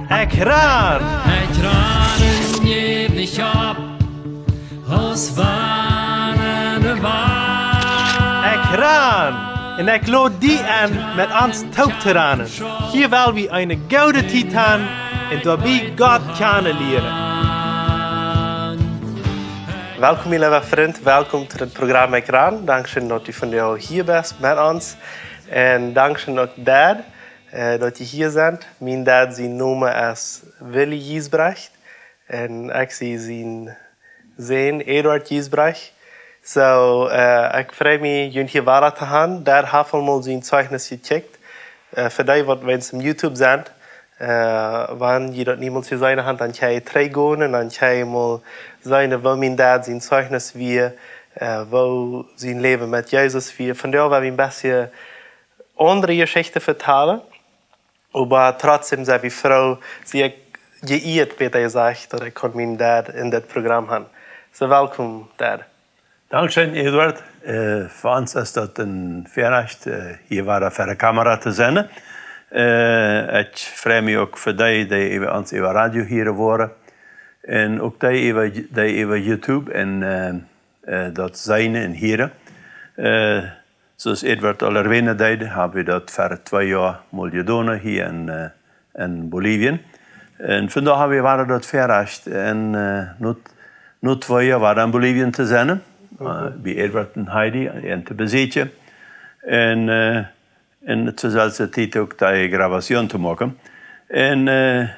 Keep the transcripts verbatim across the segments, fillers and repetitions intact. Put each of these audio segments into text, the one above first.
Ekj ran! Ekj ran un jeef nich opp, aus wann de Welt. Ekj ran! Un ekj lod die enn, met ons toop to ranen. Hia well wie eene goode Tiet han un doabie Gott kjanen lieren. Welkom, mien leewa Frint. Welkom to daut Programm Ekj ran. Dankscheen, daut du vondoag hia best met ons. Un dankscheen uk, Dad, eh, daut jie hia sent. Mien Dad sien Nomen es Willy Giesbrecht. Un ekj sie sien Sän, Eduard Giesbrecht. Soo, eh, ekj frei mie, junt hia wada to han. Dad haft aul mol sien Zeichnis jekjikjt. Eh, fa dee, waut weens em YouTube sent, eh, wan jie daut niemols jeseenen han, dan kjenn jie trigj gonen un dan kjenn jie mol seenen, woo mien Dad sien Zeichnis wia, eh, woo sien Läwen met Jesus wia. Vondoag well wie een bät aundre Jeschichten vetalen. Oba trotzdäm sie wie froo, sie ekj jeieet, bäta jesajcht, daut ekj kunn mien Dad en dit Programm han. Soo, welkom, Dad. Dankscheen, Eduard. Eh, fa ons es daut een Väarajcht, eh, hia wada ver de Kamera to sennen. Eh, ekj frei mie uk fa dee, dee äwa, ons äwa Radio hieren woaren. Un uk dee äwa, dee äwa YouTube un, eh, eh, daut seenen un hieren. Eh, Soo aus Eduard aul erwänen deed, hab wie daut ver twee Joa mol jedonen hia en, eh, en Bolivien. Un vondoag hab wie wada daut Väarajcht en, eh, no, no twee Joa wada en Bolivien to sennen, eh, bie Eduard un Heidi, an to besieekjen. Un, eh, un to selwje Tiet uk dee Grabazion to moaken. Un, eh,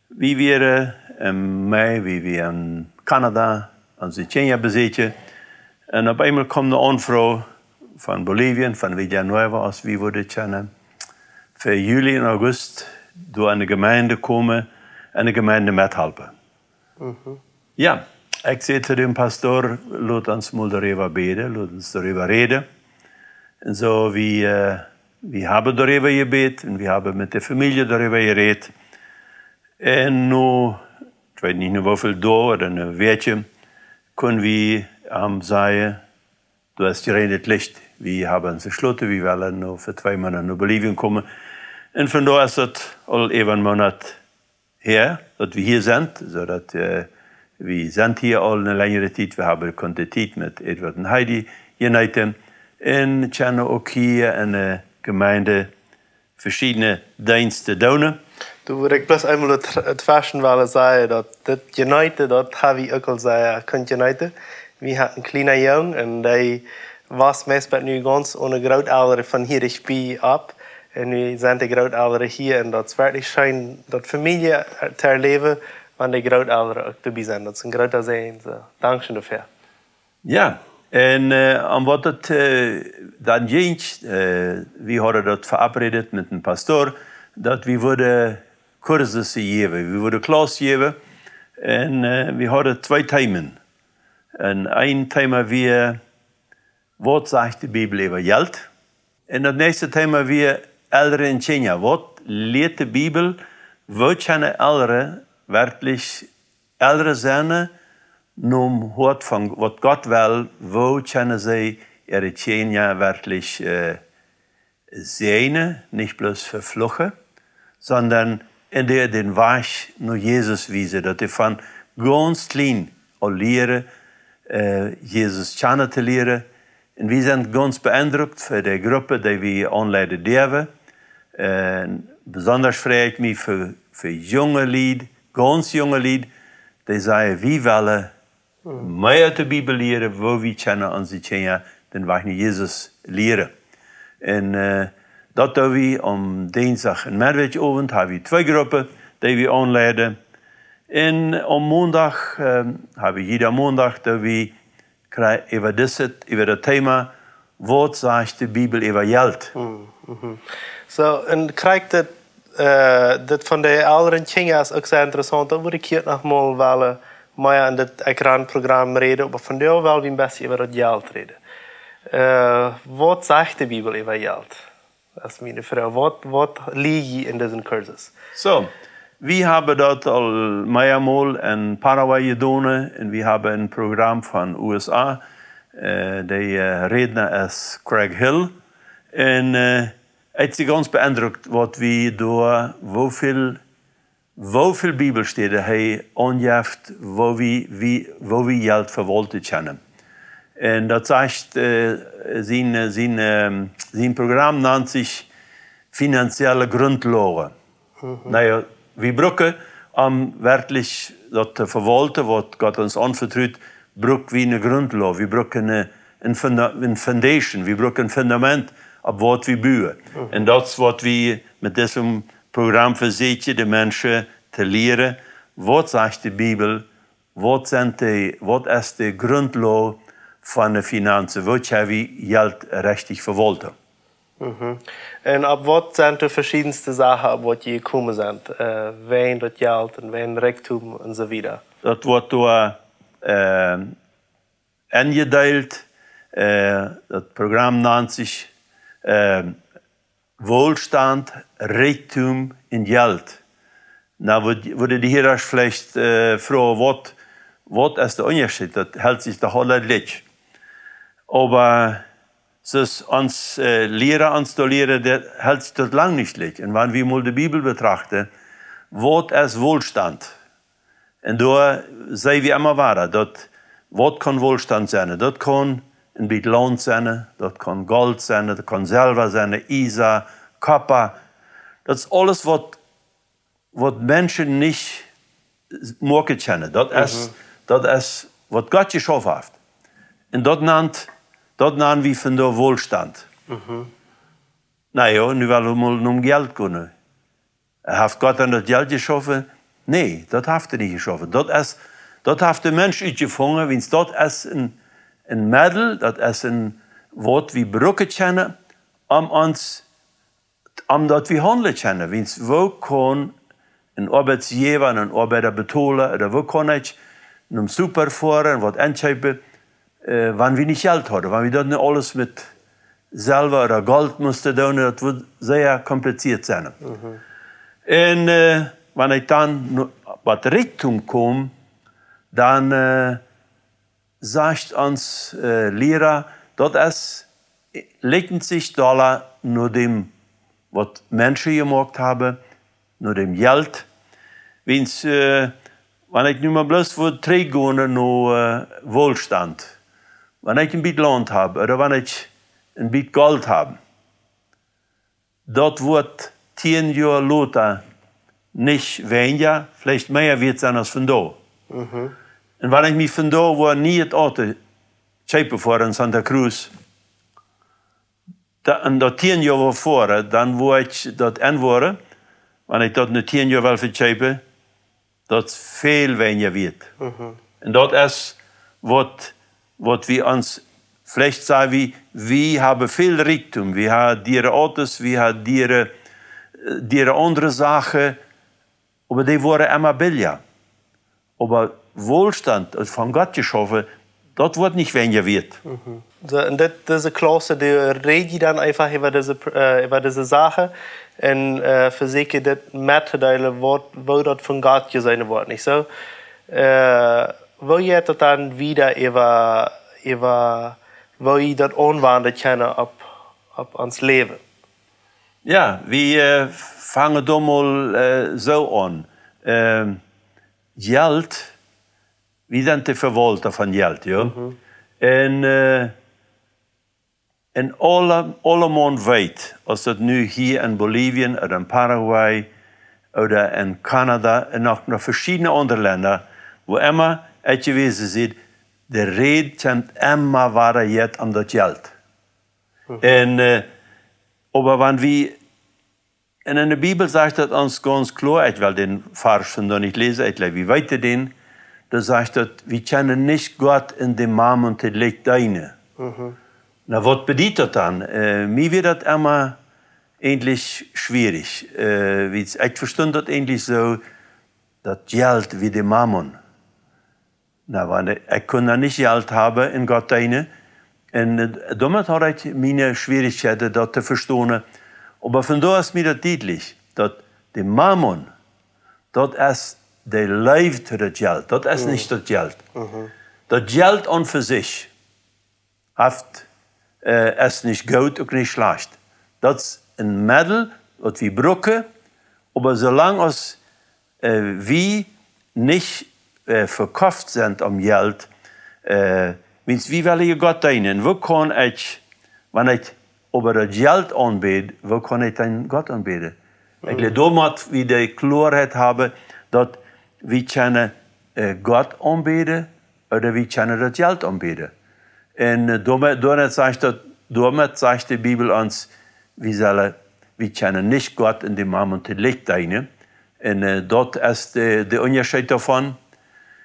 Wie wieren em Mai, wie wieren en Kanada, onse Kjinja besieekjen. Un opp eemol kjeem ne Aunfroag von Bolivien, von Villanueva, aus wie wudden kjennen, fa Juli un August doa en de Jemeent komen, en de Jemeent methalpen. Jo, ekj säd to dän Pastor: "Lot ons mol doaräwa bäden, lot ons doaräwa räden." Un soo, wie, eh, wie haben doaräwa jebät un wie haben met de Famielje doaräwa jerät. Un no, ekj weet nich, no woo väl Doag ooda ne Wäakj, kunn wie am sajen, doa es jreenet Licht. Wie haben ons entschloten, wie wellen no fa twee Moonat no Bolivien komen. Un vondoag es daut aul äwa een Moonat häa, daut wie hia sent, soo daut, eh, wie sent hia aul ne lenjre Tiet. Wie haben kunt de Tiet met Eduard un Heidi jeneeten. Un kjennen uk hia en de Jemeent veschiedne Deensten doonen. Doa wudd ekj bloos eemol daut, daut tweschen wellen sajen, daut dit Jeneeten, daut hab wie uk aul sea kunt jeneeten. Wie hauden een kjlienen Jung un dee wia meist bat nu gaunz one Grootelren von hia dicht bie opp. Un nu sent de Grootelren hia un daut es werkjlich scheen, daut Famielje to erläwen, wan de Grootelren uk doabie sent. Daut es een groota Säajen. Soo, dankscheen doafäa. Jo, un, eh, aun waut daut, eh, dan jinkj, eh, wie hauden daut veoppräacht met dän Pastor, daut wie wudden Kursen jäwen, wie wudden Klaussen jäwen. Un, eh, wie hauden twee Themen. Un een Thema wia: "Waut sajcht de Bibel äwa Jelt?" Un daut näakjste Thema wia: "Elren un Kjinja. Waut lieet de Bibel? Woo kjennen Elren werkjlich Elren sennen, nom Hoat von waut Gott well? Woo kjennen see äare Kjinja werkjlich, eh, säajnen, nich bloos vefluchen, sonda en dee dän Wajch no Jesus wiesen, daut dee von gaunz kjlien aul lieren, eh, Jesus kjanen to lieren?" Un wie sent gaunz beendrukt von de Grupp, dee wie aunleiden deeden. Un besonda frei ekj mie fa, fa junge Lied, gaunz junge Lied, dee sajen: "Wie wellen mea ut de Bibel lieren, woo wie kjennen onse Kjinja dän Wajch no Jesus lieren." Un, eh, daut doo wie aum Dinsdach un Meddachowent, hab wie twee Gruppen, dee wie aunleiden. Un aum Mondach, eh, hab wie jieda Mondach, doo wie kjrie-, äwa dit, äwa daut Thema: "Waut sajcht de Bibel äwa Jelt?" Soo, un krakjt dit, eh, dit von de Elren un Kjinja es uk sea interessaunt. Doa wudd ekj hia noch mol wellen mea en dit Ekjran-Programm räden, oba vondoag well wie een bät äwa daut Jelt räden. Eh, waut sajcht de Bibel äwa Jelt? Daut es miene Froag. Waut, waut lieet jie en disen Kursus? Soo, wie haben daut aul mearemol en Paraguay jedonen un wie haben een Programm von U S A, eh, de, eh, Rädna es Craig Hill. Un, eh, Ekj sie gaunz beendrukt, waut wie doa, woo väl, woo väl Bibelstäden hee aunjeft, woo wie, wie, woo wie Jelt vewaulten kjennen. Un daut sajcht, äh, sien, äh, sien, ähm, sien Programm nant sikj finanzielle Grundlagen. Na jo, wie brucken, om werkjlich daut to vewaulten, waut Gott ons aunvetrut, bruck wie eene Grundlage, wie brucken eene, eene Funda-, eene Foundation, wie brucken een Fundament, opp waut wie buen. Un daut es waut wie met dit Programm vesieekjen, de Menschen to lieren, waut sajcht de Bibel, waut sent de, waut es de Grundlage von de Finanzen, woo kjenn wie Jelt rechtich vewaulten. Un opp waut sent de veschiedenste Sachen, opp waut jie jekomen sent, äh, wäajen daut Jelt un wäajen Rikjdom un soo wieda? Daut woat doa, äh, enjedeelt, äh, daut Programm nant sikj, äh, Wohlstand, Rikjdom un Jelt. Na, wudd, wudden de Hieeda veleicht, äh, froagen, waut, waut es de Unjascheet? Daut helt sikj doch aula jlikj. Oba soo aus ons, äh, Liera ons doa lieeden, daut helt sikj daut lang nich jlikj. Un wan wie mol de Bibel betrachten, waut es Wohlstand? Un doa seenen wie emma wieda, daut, waut kaun Wohlstand sennen? Daut kaun een bät Launt sennen, daut kaun Golt sennen, daut kaun Selwa sennen, Iesa, Koppa. Daut es aules, waut, waut Menschen nich moaken kjennen. Daut es, daut es, waut Gott jeschaufen haft. Un daut nant, daut nant wie vondoag Wohlstand. Na jo, nu well wie mol nom Jelt gonen. Haft Gott dan daut Jelt jeschaufen? Nä, daut haft hee nich jeschaufen. Daut es, daut haft de Mensch utjefungen, wiels daut es een, een Meddel, daut es een Wuat, wie brucken kjennen, om ons, om daut wie haundlen kjennen. Wiels woo kaun een Oabeitsjäwa un een Oabeida betolen, ooda woo kaun ekj nom Super foaren un waut enkjeepen, äh, wan wie nich Jelt hauden, wan wie daut nu aules met Selwa ooda Golt musten doonen, daut wudd sea kompliziert sennen. Un, äh, wan ekj dan no, waut Rikjdom kjemt, dan, äh, sajcht ons, äh, Liera, daut es, likjent sikj dolla no däm, waut Menschen jemoakt haben, no däm Jelt. Wiels, äh, wan ekj nu mol bloos wudd trigjgonen no, äh, Wohlstand. Wan ekj een bät Launt hab, ooda wan ekj een bät Golt hab, daut woat tieen Joa lota nich weinja, veleicht mea wieet sennen aus vondoag. Un wan ekj mie vondoag wudd een nieet Auto kjeepen fa en Santa Cruz, da, un daut tieen Joa wudd foaren, dan wudd ekj daut enwoaren, wan ekj daut nu tieen Joa well vekjeepen, daut es väl weinja wieet. Un daut es waut, waut wie ons, veleicht saj wie, wie haben väl Rikjdom, wie haben diere Autos, wie haben diere, äh, diere aundre Sachen, oba dee woaren emma billja. Oba Wohlstand, aus von Gott jeschaufen, daut woat nich weinja wieet. Soo, un dit, dise Klauss, dee rät jie dan eefach äwa dise, äh, äwa dise Sachen un, äh, vesieekjen dit mettodeelen, waut, woo daut von Gott jeseenen woat, nich soo? Äh, woo jeit daut dan wieda äwa, äwa, woo jie daut aunwenjen kjennen opp, opp ons Läwen? Jo, wie, äh, fangen doa mol, äh, soo aun. Ähm, Jelt, wie sent de Vewaulta von Jelt, jo? Un, äh, un aule, aule Maun weet, aus daut nu hia en Bolivien ooda en Paraguay ooda en Kanada un noch, noch veschiedne aundre Lenda, wua emma ekj jewast sie, de Räd kjemt emma wada jet om daut Jelt. Un, äh, oba wan wie, un en de Bibel sajcht daut ons gaunz kloa, ekj well dän Varsch vondoag nich läsen, ekj jleew, wie weeten dän, doa sajcht daut, wie kjennen nich Gott un däm Mammon toojlikj deenen. Na, waut bediet daut dan? Äh, mie wia daut emma eejentlich schwierich. Äh, wie, ekj vestunt daut eejentlich soo, daut Jelt wia de Mammon. Na, wan ekj, ekj kunn dan nich Jelt haben un Gott deenen. Un, äh, doamet haud ekj miene Schwierichkjeiten, daut to vestonen. Oba vondoag es mie daut dietlich, daut de Mammon, daut es de Leew to daut Jelt. Daut es nich daut Jelt. Daut Jelt aun fa sikj haft, äh, es nich goot, uk nich schlajcht. Daut es een Meddel, waut wie brucken, oba soo lang aus äh, wie nich äh, vekofft sent om Jelt, äh, wiels wie wellen je Gott deenen. Woo kaun ekj, wan ekj oba daut Jelt aunbäd, woo kaun ekj dan Gott aunbäden? Ekj jleew, doamet wie de Kloaheit haben, daut wie kjennen äh, Gott aunbäden ooda wie kjennen daut Jelt aunbäden. Un äh, doamet, doamet sajcht daut, doamet sajcht de Bibel ons, wie sellen, wie kjennen nich Gott un dän Mammon toojlikj deenen. Un äh, daut es de, de Unjascheet doavon.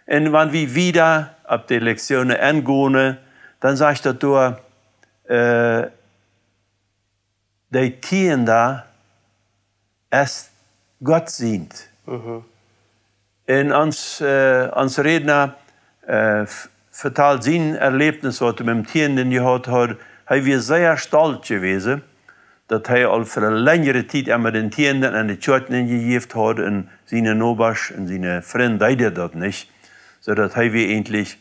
Un wan wie wieda opp de Lektionen engonen, dan sajcht daut doa, äh, de Tienda es Gott sient. Un ons, äh, ons Redna äh, v-, vetald sien Erläwnis, waut hee met dän Tienden jehaut haud. Hee wia sea stolt jewast, daut hee aul fa eene lenjre Tiet emma dän Tienden en de Kjoakj nenjejäft haud un siene Nobasch un siene Frind deeden daut nich. Soo daut hee wia eejentlich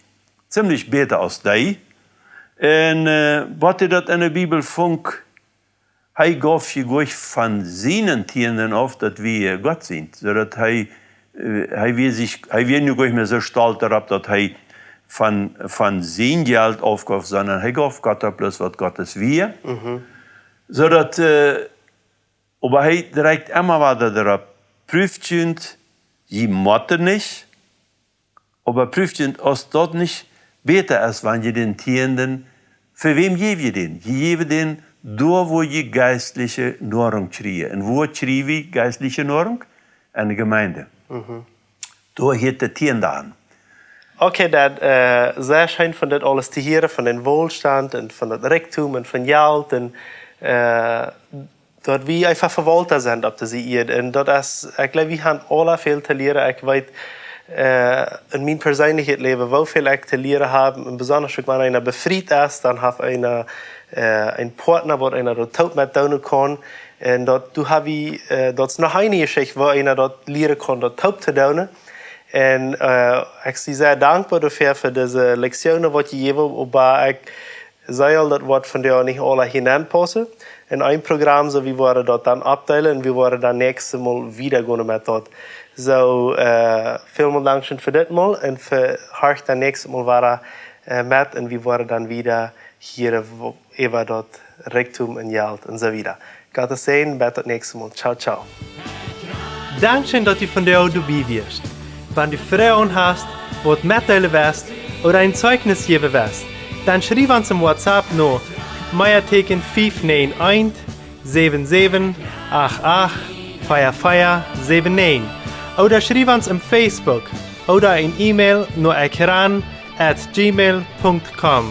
ziemlich bäta aus dee. Un äh, waut hee daut en de Bibel funk, hee gauf je nich von sienen Tienden auf, daut wie Gott sient, soo daut hee, äh, hee wia sikj, hee wia nu nich mea soo stolt doaropp, daut hee von, von sien Jelt aufgauf, sonda hee gauf Gott daut bloos, waut Gott es wia. Soo daut, äh, oba hee drekjt emma wada doaropp, prüft junt, jie motten nich, oba prüft junt, aus daut nich bäta es, wan jie dän Tienden, fa wäm jäw jie dän? Jie jäwen dän doa, wua jie jeistliche Noarunk kjrieen. Un wua kjrie wie jeistliche Noarunk? En de Jemeent. Doa hieet de Tienda aun. Okay, daut äh, sea scheen von dit aules to hieren, von dän Wohlstand un von daut Rikjdom un von Jelt un äh, daut wie eefach Vewaulta sent opp dise Ieed. Un daut es, ekj jleew, wie haben aula väl to lieren. Ekj weet äh, en mien perseenlichet Läwen, woo väl ekj to lieren hab. Un besonda uk, wan eena befriet es, dan haft eena äh, een Partner, waut eena daut toop met doonen kaun. Un daut, doa hab wie, äh, daut es noch eene Jeschicht, woo eena daut lieren kaun, daut toop to doonen. Un äh, ekj sie sea dankboa doafäa, fa dise Lektionen, waut jie jäwen, oba ekj see aul, daut woat vondoag nich aula hia nenpaussen. En een Program, soo wie woaren daut dan oppdeelen un wie woaren dan näakjstet Mol wieda gonen met daut. Soo, äh, välmol dankscheen fa dit Mol un horcht dan näakjstet Mol wada äh, met un wie woaren dan wieda hieren, woo, äwa daut Rikjdom un Jelt un soo wieda. Gottes Säajen, bat daut näakjste Mol. Ciao, ciao. Dankscheen, daut du vondoag doabie wieescht. Wan du Froagen hast, waut metdeelen west ooda een Zeichnis jäwen west, dan schriew ons em WhatsApp no Meateeken fief näajen eent, säwen säwen acht acht, vea vea säwen näajen ooda schriew ons em Facebook ooda een E-Mail no ekran at gmail punkt com.